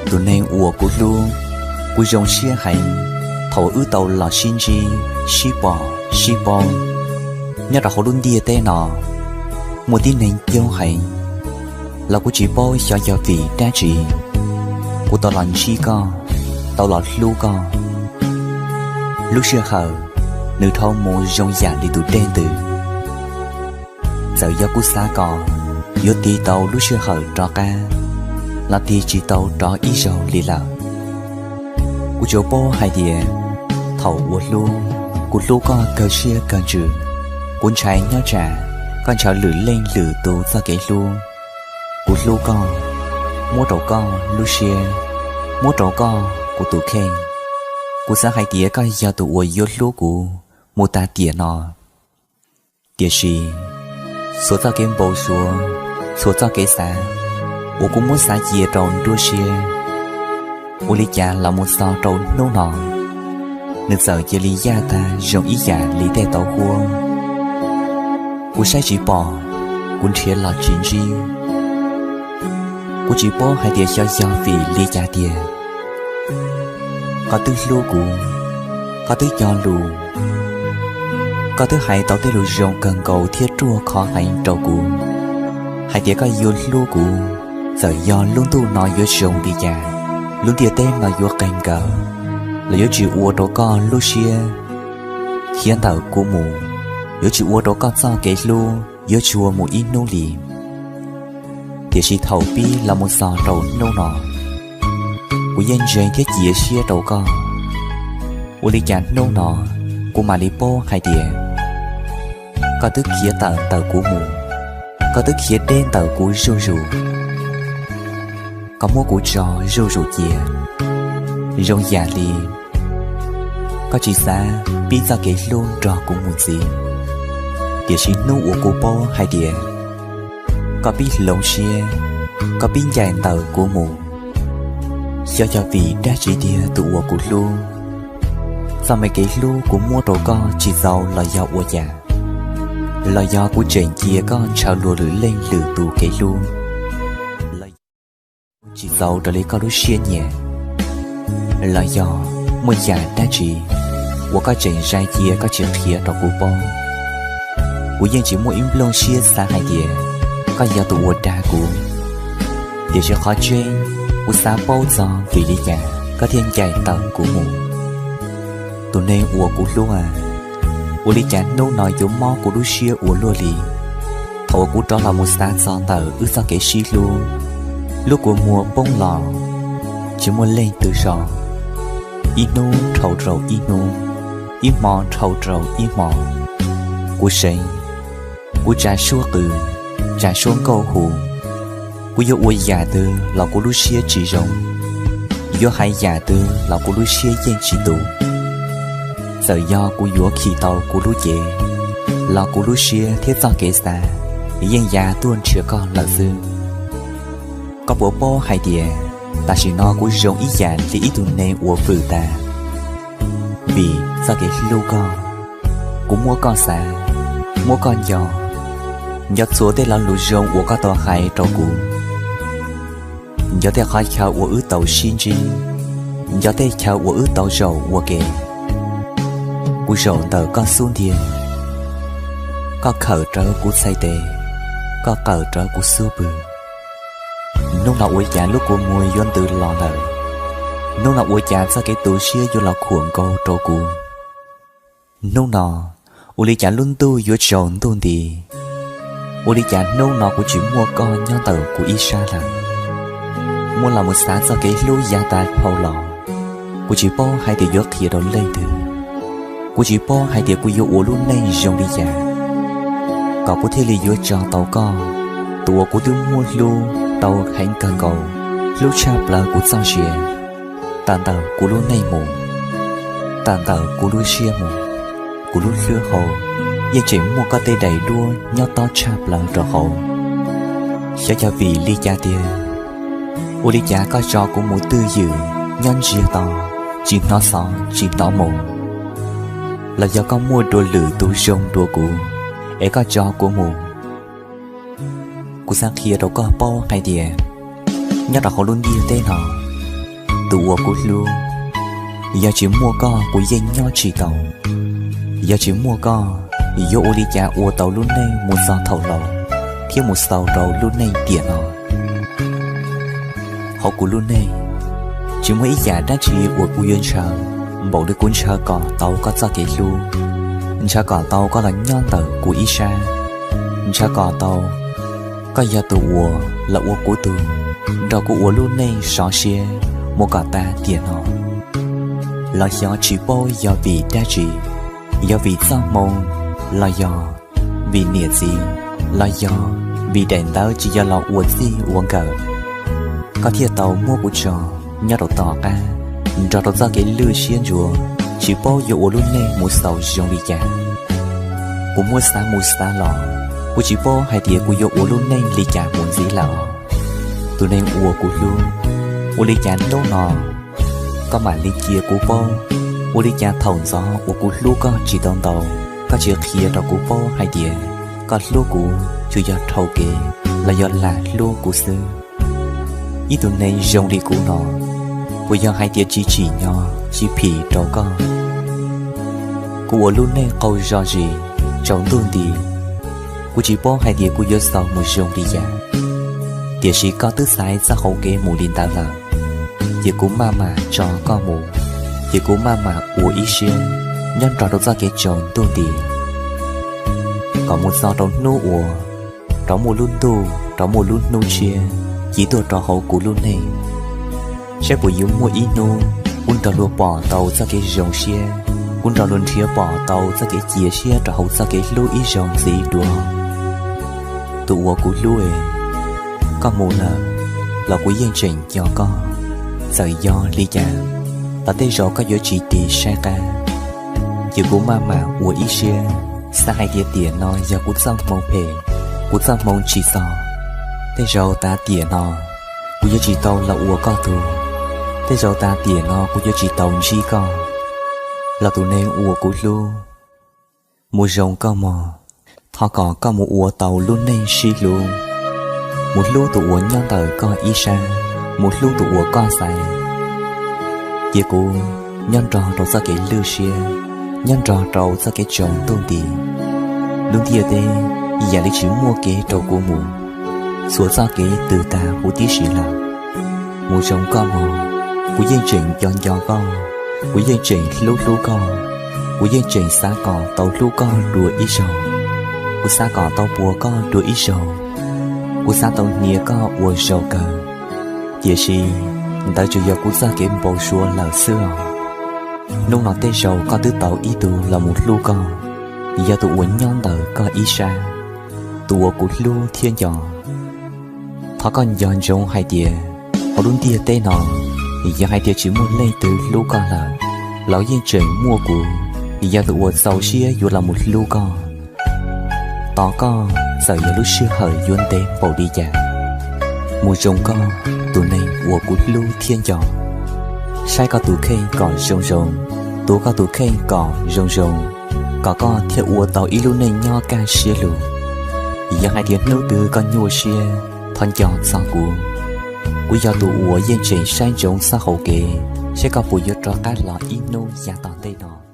Tus neeg uas kuv hlub, kuv zoo siab heev thaum wb tau los sib ntsib, sib pom, sib paub. Nyob rau hauv lub ntiaj teb no, muaj tib neeg coob heev, los kuv tsis paub xyov yog vim dab tsi kuv tau los ntsib koj, tau los hlub koj. Lub sij hawm nws dhau mus zoo yam li tus dej ntws. Txawm yog kuv xav kom yuav tiv tau lub sij hawm rov qab, los tig tsis tau rov ib zaug li lawm. Kuv tsuas paub hais tias thaum uas hlub, kuv hlub koj kawg siab kawg ntsws. Kuv ntshai nyob tsam koj ntshaw lwm leej lwm tus txoj kev hlub. Kuv hlub koj, muab rau koj lub siab, muab rau koj kuv tus kheej. Kuv xav hais tias koj yog tus uas yuav hlub kuv mus tas tiam no. Tiam sis txhua txoj kev npau suav, txhua txoj kev xav uas kuv muab xav cia rau nruab siab, ua li cas los mus txog rau hnub no, nws txawm cia li yaj tag zoo ib yam li tej tauv huab. Kuv saib tsis pom, kuv nrhiav los tsis ntsib. Kuv tsis paub hais tias xyov yog vim li cas tiag. Koj twb hlub kuv, koj twb cog lus, koj twb hais tau tej lus zoo kawg nkaus thiab ruaj khov heev rau kuv, hais tias koj yuav hlub kuv, txawm yog lub ntuj no yuav zoo li cas, lub ntiaj teb no yuav qees nkaus, los yuav tsis ua rau koj lub siab khiav ntawm kuv mus, yuav tsis ua rau koj txoj kev hlub yuav tsuag mus ib hnub li. Tiam sis thaum pib los mus txog rau hnub no, kuv yeej ntseeg thiab cia siab rau koj. Ua li cas hnub no kuv mam li paub hais tias koj twb khiav tawm ntawm kuv mus, koj twb khiav deb ntawm kuv zuj zus, koj muab kuv tso zuj zus cia, zoo yam li koj tsis xav pib txoj kev hlub nrog kuv mus ntxiv. Tiam sis hnub uas kuv paub hais tias koj pib hloov siab, koj pib ncaim ntawm kuv mus, xyov yog vim dab tsi tiag tus uas kuv hlub. Txoj me kev hlub kuv muab rau koj tsis txaus los yog ua cas? Los yog kuv tseem cia koj ntshaw luag lwm leej lwm tus kev hlub? Tsis txaus raws li koj lub siab nyiam? Los yog muaj yam dab tsi uas koj tseem zais cia koj tsis qhia rau kuv paub? Kuv yeej tsis muaj ib nplooj siab xav hais tias koj yog tus uas dag kuv. Tiam sis qhov tseeb, kuv xav paub txog vim li cas koj thiaj ncaim tawm kuv mus. Tus neeg uas kuv hlub a, ua li cas hnub no yuav mob kuv lub siab ua luaj li? Thaum uas kuv rov los mus xav txog ntawm wb txoj kev sib hlub, lub kua muag poob los tsis muaj leej twg so. Ib hnub dhau rau ib hnub, ib hmo dhau rau ib hmo, kuv seev, kuv tsa suab qws, tsa suab nkauj hu. Kuv yuav ua yam twg los kuv lub siab tsis zoo, yuav hais yam twg los kuv lub siab yeej tsis ntuj. Txawm yog kuv yuav khi tau kuv lub cev, los kuv lub siab thiab txoj kev xav yeej ya tuaj nrhiav koj lawm xwb. Koj puas paub hais tias tam sim no kuv zoo ib yam li ib tug neeg uas vwm tas? Vim txoj kev hlub koj, kuv muab koj xav, muab koj nco, nco txhua tej lo lus zoo uas koj tau hais rau kuv, nco tej qhov chaw uas wb tau sib ntsib, nco tej chaw uas wb tau zaum ua ke. Kuv zaum ntawm koj xub ntiag, koj khawm rawv kuv txhais tes, koj qawm rawv kuv xub pwg. Hnub no ua li cas lub kua muag yuav ntws los lawm? Hnub no ua cas txoj kev tu siab yuav los khuam nkaus rau kuv? Hnub no ua li cas lub ntuj yuav tsaus ntuj nti? Ua li cas hnub no kuv tsis muaj koj nyob ntawm kuv ib sab lawm? Muab los mus xav txoj kev hlub yav tas dhau los, kuv tsis paub hais tias yuav qhia rau leej twg. Kuv tsis paub hais tias kuv yuav ua lub neej zoo li cas, kom kuv thiaj li yuav tso tau koj, tus uas kuv twb muab hlub tau heev kawg nkaus, hlub tshaj plaws kuv txoj sia, tawm ntawm kuv lub neej mus, tawm ntawm kuv lub siab mus, kuv lub hlwb hau. yeej tseem muaj koj tej daim duab nyob tob tshaj plaws rau hauv. Xyov yog vim li cas tiag, ua li cas koj tso kuv mus twj ywm nyob ntsiag to, tsis hnov xov tsis hnov moo, los yog koj muaj dua lwm tus zoo dua kuv es koj tso kuv mus? Kuv xav qhia rau koj paub hais tias nyob rau hauv lub ntiaj teb no, tus uas kuv hlub, yog tsis muaj koj kuv yeej nyob tsis tau. Yog tsis muaj koj, yuav ua li cas ua tau lub neej mus txog thaum laus thiab mus xaus rau lub neej tiam no? Hauv kuv lub neej, tsis muaj ib yam dab tsi uas kuv yuav ntshaw npaum li kuv ntshaw kom tau koj txoj kev hlub, ntshaw kom tau koj los nyob ntawm kuv ib sab, ntshaw kom tau koj yog tus uas los ua kuv tug, nrog kuv ua lub neej sov siab mus kom tas tiam no. Los xyov tsis paub yog vim dab tsi, yog vim txoj hmoo, los yog vim niam txiv, los yog vim daim ntawv tsis yog los ua txij ua nkawm, koj thiaj tau muab kuv tso nyob rau tom qab nrog rau txoj kev lwj siab ntsuav, tsis paub yuav ua lub neej mus xaus zoo li cas. Kuv muab xav mus xav los, kuv tsis paub hais tias kuv yuav ua lub neej li cas mus ntxiv lawm. Tus neeg uas kuv hlub, ua li cas hnub no koj mam li cia kuv paub? Ua li cas thaum ntxov uas kuv hlub koj tsis tau ntau, koj tsis qhia rau kuv paub hais tias koj hlub kuv tsuas yog dhau kev los yog lam hlub kuv xwb? Ib tug neeg zoo li kuv no, puas yog hais tias tsis tsim nyog tsis phim rau koj? Kuv ua lub neej qaug zog zis tsaus ntuj nti, kuv tsis paub hais tias kuv yuav xaus mus zoo li cas. Tiam sis koj twb xaiv txoj hauv kev mus li ntawd lawm, ces kuv maj mam tso koj mus, ces kuv maj mam ua ib siab nyob nrog rau txoj kev tsaus ntuj nti, kom mus txog rau hnub uas rov muaj lub ntuj, rov muaj lub hnub tshiab ci tuaj rau hauv kuv lub neej. Saib puas yuav muaj ib hnub kuv nrog luag pom tau txoj kev zoo siab, kuv nrog luag nrhiav pom tau txoj kev cia siab rau hauv txoj kev hlub ib zaug ntxiv dua. Tus uas kuv hlub e, koj mus lawm los kuv yeej tseem nco koj. Txawm yog li cas los tej zaum koj yuav tsis tig saib qab, ces kuv maj mam ua ib siab xav hais tias tiam no yog kuv txoj hmoo phem, kuv txoj hmoo tsis txog. Tej zaum tas tiam no kuv yuav tsis tau los ua koj tug, tej zaum tas tiam no kuv yuav tsis tau ntsib koj. Los tus neeg uas kuv hlub, mus zoo koj mog, thov kom koj mus ua tau lub neej sib hlub, mus hlub tus uas nyob ntawm koj ib sab, mus hlub tus uas koj xaiv. Cia kuv nyob nrog rau txoj kev lwj siab, nyob nrog rau txoj kev tsaus ntuj nti. Lub ntiaj teb yam li tsis muaj kev rau kuv mus, txhua txoj kev twb tag huv tib si lawm. Mus zoo koj mog, kuv yeej tseem nco nco koj, kuv yeej tseem hlub hlub koj, kuv yeej tseem xav kom tau hlub koj dua ib zaug, kuv xav kom tau puas koj dua ib zaug, kuv xav tau hnia koj ua zaus kawg. Tiam sis ntawd tsuas yog kuv txoj kev npau suav lawm xwb os. Hnub no tej zaum koj twb tau ib tug los mus hlub koj, yog tus uas nyob ntawm koj ib sab, tus uas kuv hlub thiab nco. Thov koj nco ntsoov hais tias hauv lub ntiaj teb no, yog hais tias tsis muaj leej twg hlub koj lawm, los yeej tseem muaj kuv, yog tus uas txaus siab yuav los mus hlub koj. Tos koj txawm yog lub sij hawm yuav ntev npaum li cas. Mus zoo koj, tus neeg uas kuv hlub thiab nco. Saib koj tus kheej kom zoo zoo, tuav koj tus kheej kom zoo zoo, kom koj thiaj ua tau ib lub neej nyob kaj siab lug. Yog hais tias hnub twg koj nyuaj siab, thov nco txog kuv. Kuv yog tus uas yeej tseem saib ntsoov txoj hauv kev, saib koj puas yuav rov qab los ib hnub yav tom ntej no.